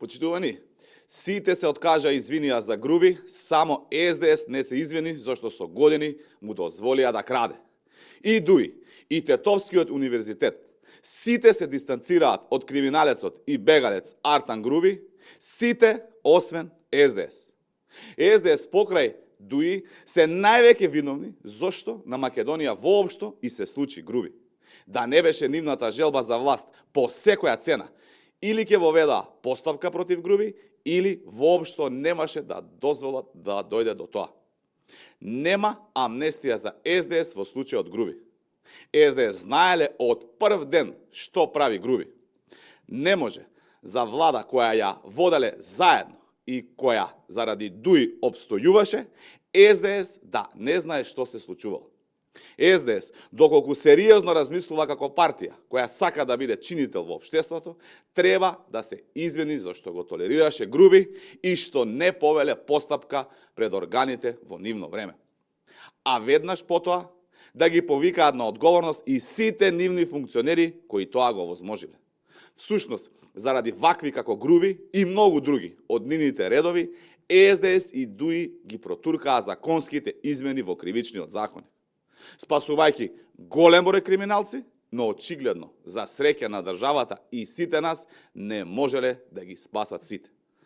Почитувани, сите се откажа извинија за груби, само СДС не се извини зашто со години му дозволија да краде. И ДУИ, и Тетовскиот универзитет, сите се дистанцираат од криминалецот и бегалец Артан Груби, сите освен СДС. СДС покрај ДУИ се највеќе виновни зашто на Македонија воопшто и се случи груби. Да не беше нивната желба за власт по секоја цена, или ќе воведа постапка против груби, или воопшто немаше да дозволат да дојде до тоа. Нема амнестија за СДС во случајот груби. СДС знаеле од прв ден што прави груби. Не може за влада која ја воделе заедно и која заради ДУИ обстојуваше, СДС да не знае што се случувало. СДС, доколку сериозно размислува како партија, која сака да биде чинител во општеството, треба да се извини за што го толерираше груби и што не повеле постапка пред органите во нивно време. А веднаш потоа да ги повикаат на одговорност и сите нивни функционери кои тоа го возможиле. Всушност, заради вакви како груби и многу други од нивните редови, СДС и ДУИ ги протуркаа законските измени во кривичниот законник. Спасувајќи голем број криминалци, но очигледно за среќа на државата и сите нас не можеле да ги спасат сите.